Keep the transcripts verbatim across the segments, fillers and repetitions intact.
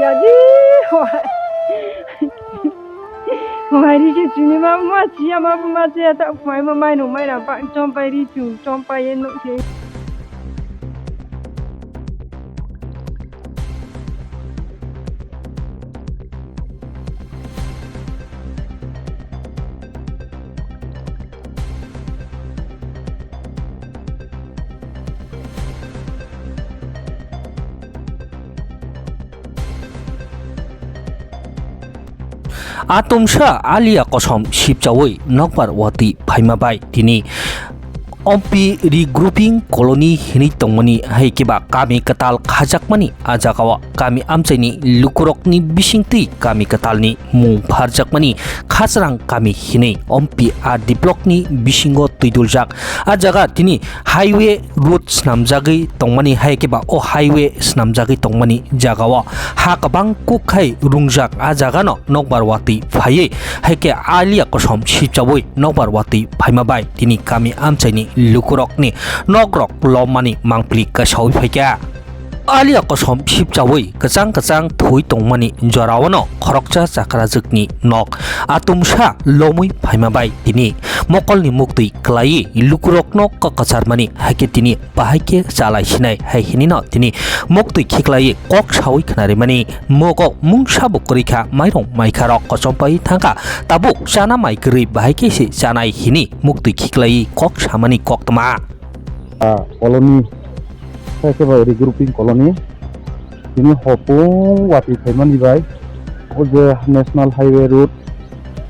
Yadi, wai. Wai ri se chini ma ma chiya ma ma chiya ta mai ma mai no mai ra ba chom pai ri chu chom pai ye no se. Atumsa alia kosom sipchawi nokbar watwi phaima bai tini Ompi Regrouping Colony hinwi tongmani hai khe ba kami kwtal khajakmani. A jagao kami amchaini lukurokni bisingtwi kami kwtalni mung pharjakmani Khasrang kami hinwi Ompi R D blockni bisingo twiduljak. A jaga tini highway road snamjagwi tongmani hai khe ba o highway snamjagwi tongmani jagao ha kwbang kuk khai rungjak. A jagano nokbar watwi phaiwi hai khe alia kosom sipchawi nokbar watwi phaima bai tini kami amchaini lukurokni nokrok lomani mangpili kasawi phaikha. Alia kosom sipchawi kwchang kwchang thwi tongmani joraono khoroksa chakrajwkni nok atumsa lomwi phaima bai tini mokolni muktwi kwlaiwi lukurokno kok kwcharmani hai khe tini bahai khe chalai sinai hai hinino tini muktwi khiklaiwi kok sawi khnarimani. Mogo mungsa bo kwrwi kha, mairung maikha rok kochom pai thangkha, tabuk chana mai kwrwi bahai khe se chanai hini muktwi khiklaiwi kok samani koktwma. Ah, colony, khe khe bai regrouping colony. Tini hopung watwi phaimani bai, o je National Highway Road,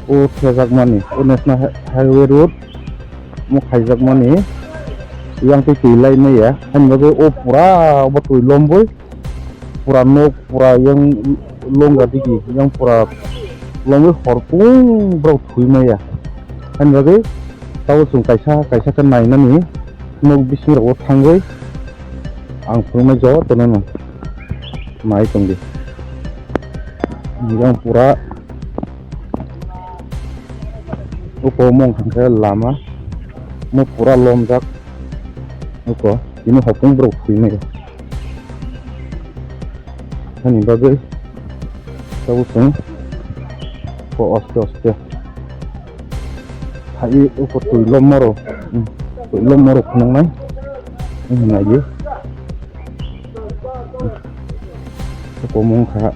o thejakmani, o National Hi-, Highway Road, mo khaijakmani, yang twi twi lai maya, hani bagwi o pura obo twi lombwi, pura nok, pura yang longga digi, yang pura lombwi horpung borok thwi maya, hani bagwi. Tabuk chwng kaisa kaisa khe nainani nok bising rogo thangwi ang phunuknai jotono no nai tongdi. Yang pura uko mong hangkhe lama mo pura lomjak uko tini hopung borok thwi maya. Ani bagwi tabuk chwng ko oste oste hai uko twi lomoro, hmm, twi lomoro phunuknai wngkha naidi. Uko mungkha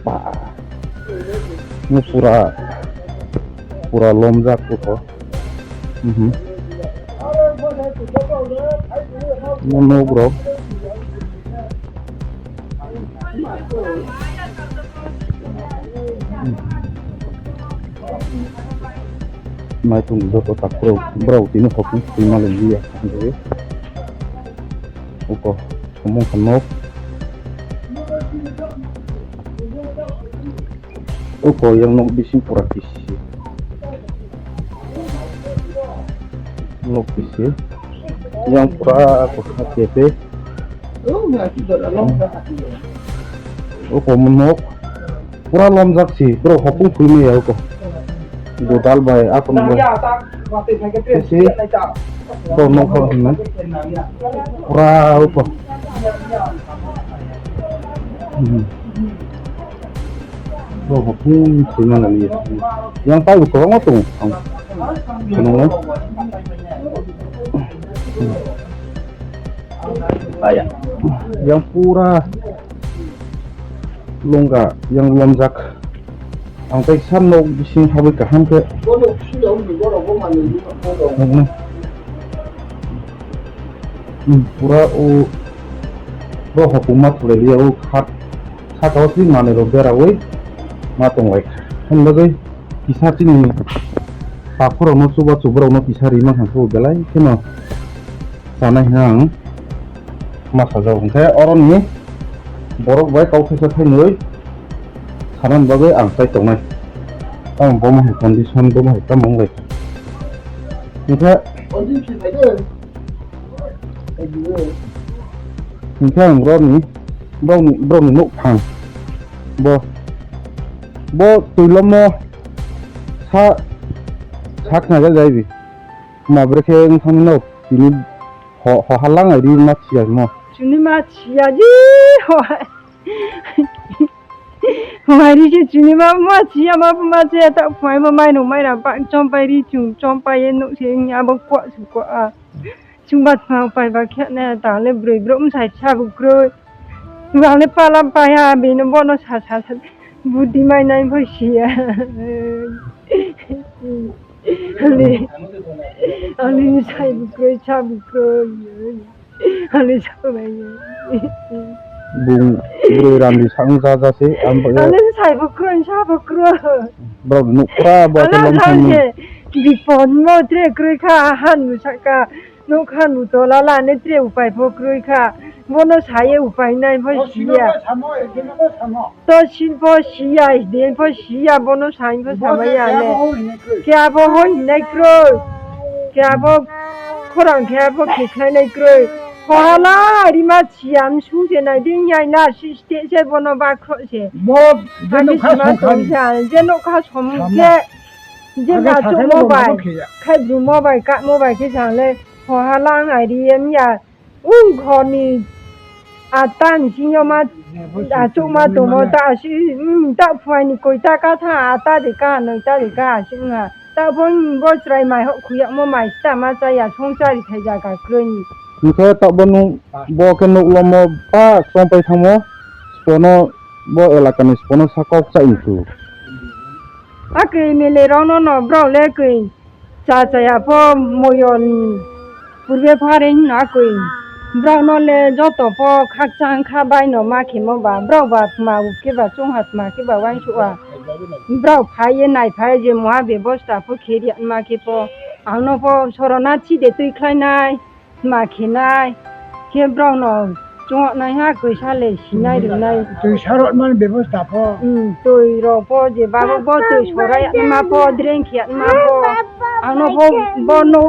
ba pura pura lomjak uko. Mhm. Mo nok rok. Naitung joto takhurok borok tini hopung twi malai liya. Uko, omo wngkha nok. Uko yang nok bising pura kisi. Nok kisi. Yang pura kisa kepe. Uko mo nok. Pura lomjak si. Bro hopung phui maya uko. Godal bai akon bai. Kisi. Uko nok hor hinai. Pura uko. Hmm. Bo hopung sima nang ye. Yang pai bo kwbangma tongo. Ang. Kono. Yang pura longga, yang lomjak. Ang tai san nok bising habwi kaham khe. Hmm. Hmm, pura o, o hopung ma thulai liya, o khat, saka o chini manwi rok berawi ma tong lai kha. Hwnwi bagwi kisa chini takhuk rok no chuba chuba rok no kisa ri mankha khe belai kheno chanai hwnwi ang ma sajak. Hwnkhe oroni borok bai kok thaisa thainwi sanani bagwi ang chai tongnai. Tamo bomo hai condition, bomo hai tamo wng lai kha. Hwnkhe Hwnkhe ang borokni, borokni, borokni nuk phang. Bo, bo twi lomo sa, sa khnajak jai bi. Ma bwrwi khe wng thangmano tini Ho, ho halang ai ri ma chiya mo. Chini ma chiya ji ho. Ho ai ri se chini ma ma chiya ma ma chiya ta phai ma mai no mai ra pa chom pai ri chung chom pai ye no se nya bo kwa su kwa a. Chwng ba thwng pai ba khe ne ta le bwrwi bwrwi um sai sa bu kroi. Bang le pala pai ha bini bono sa sa sa budi mai nai bo siya. Ani ani sai bu kroi sa bu kroi. Ani sa bai. Bung bwrwi randi sang ja ja se am ba. Ani sai bu kroi sa bu kroi. Bro nuk pra ba ta lam thang. Bipon mo tre kroi kha han mu saka. Nokha nu tola lane tre upai pho kroi kha. Bono saye upai nai pho siya. To sin pho siya, den pho siya, bono sai pho samaya ne. Khe abo hoi hinai kroi. Khe abo khorang khe abo khikhlai nai kroi. Kohala rima siya msung se nai din yai na si ste se bono ba khro se. Mo je nokha songkha. Je nokha som khe. Je na chuk mo bai. Khai bru mo bai ka mo bai khe sang le. Hohala ang ai ri em ya. Ung khoni ata ni sing yo ma achuk ma tomo ta si ta phuai ni koi ta ka tha ata de ka noi ta de ka si nga ta bo bo chrai mai ho khuya mo mai sta ma cha ya song chari thai ja ka kroi ni. Nokha ta bo nu bo khe nuk lo mo pa song pai thang mo spono bo elaka ni spono sa kok cha in tu. Akhe M L A rok no no bro le koi. Cha chaya pho moyon purbe phare hino akoi. Brao no le joto pho khakchang kha bai no ma khemo ba. Brao ba tma khe ba chwng ha tma khe ba uansuk a. Brao phai ye nai phai je moha bebosta pho khe ri ma khe pho. Ang no pho sorona chi de twi khlai nai. Ma khenai, khe brao no chungo nai ha, koi sale sinai rinai. Twi sarok mani bebosta pho. Hmm, twi rok pho je babo bo twi sorai ma pho, dreng khe ma pho. Ano pho bo no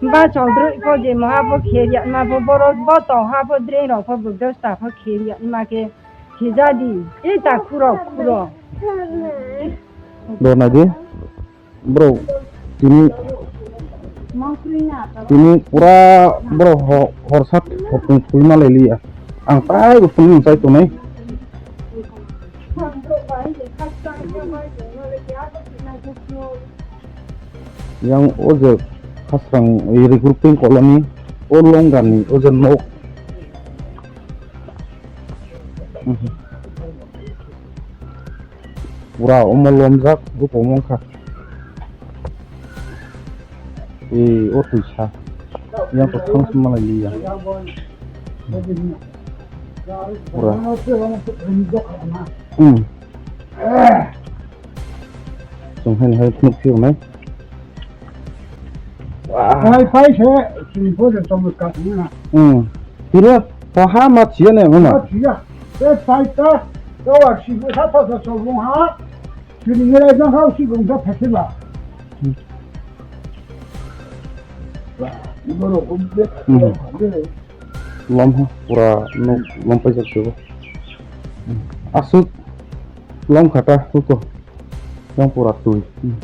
ba chong droi pho je ma pho khe ya ma pho, boro bo tong ha pho, dreng rok pho bebosta pho khe ya ma khe, khe jadi. E ta khurok khurok. Dona di. Bro, tini, tini pura bro ho-, horsa hotung thui malai liya. Ang tai bo phone sai tonai. Yang o je khasrang, eh, recruiting colony, o longgani, o je nok. Pura omo lomjak, buko mongkha. E, o twisa. Yang to thang sima lai liya. Pura. Hmm. Chung haino hai nuk phiyok nai. Pai pai se, sini pho de tong ka na. Hmm. Tira, poha ma chiya ne, mama. Ma chiya. Te pai ta, to wa si ko sa ta sa so ha. Chini ngerai jang hao si gong sa phese ba. Hmm. Ba, ni boro gong de. Hmm. Lom ha, pura no lom pai jak sebo. Hmm. Asuk lom khata, huko. Yang pura tui. Hmm.